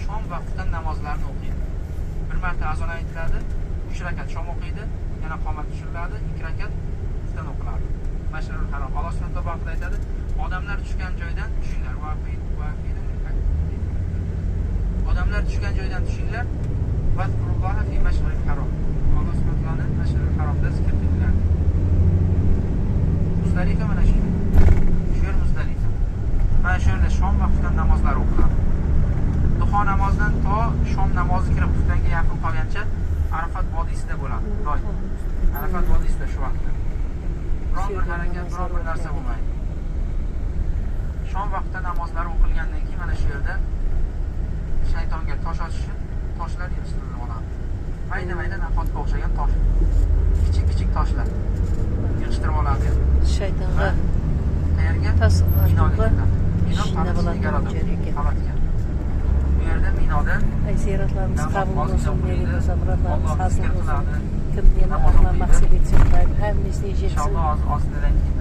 Shom va xuftan namozlarini o'qiydi. Bir marta azon aytiladi, 3 rakat shom o'qiydi, yana qomat tushiriladi, 2 rakat xuftan o'qiladi. Mash'arul Harom. Alloh subhanahu va taolo aytadi: odamlar tushgan joydan tushinglar. Odamlar tushgan joydan tushinglar. Vazkurulloha fi mash'aril harom. Alloh subhanahu va taoloni Mash'arul Haromda zikr qilinglar. Muzdalifa mana shu. Shu yer Muzdalifa. Mana shu yerda shom va xuftan namozlari o'qiladi. Duho namozidan to shom namozi kirib xuftanga yaqin qolgancha Arafat vodiysida bo'ladi. Doim. Arafat vodiysida shu vaqtda. Biron bir harakat, biron bir narsa bo'lmaydi. Shom vaqtida namozlari o'qilgandan keyin mana shu yerda shaytonga tosh otish uchun toshlar yig'ishtirilib oladi. Mayda-mayda nahotga o'xshagan tosh. Kichik-kichik toshlar yig'ishtirib oladi. Shaytonga qayerga? Minoga ketadi. Mino qavatga. Bu yerda Minoda ziyoratlarimiz qabul bo'lsin, Alloh hosil zikr bo'lsin. qiladi. Kim neni armon maqsad etsa, Xudoyim hammasini yetsin. Inshaalloh ozgindan keyin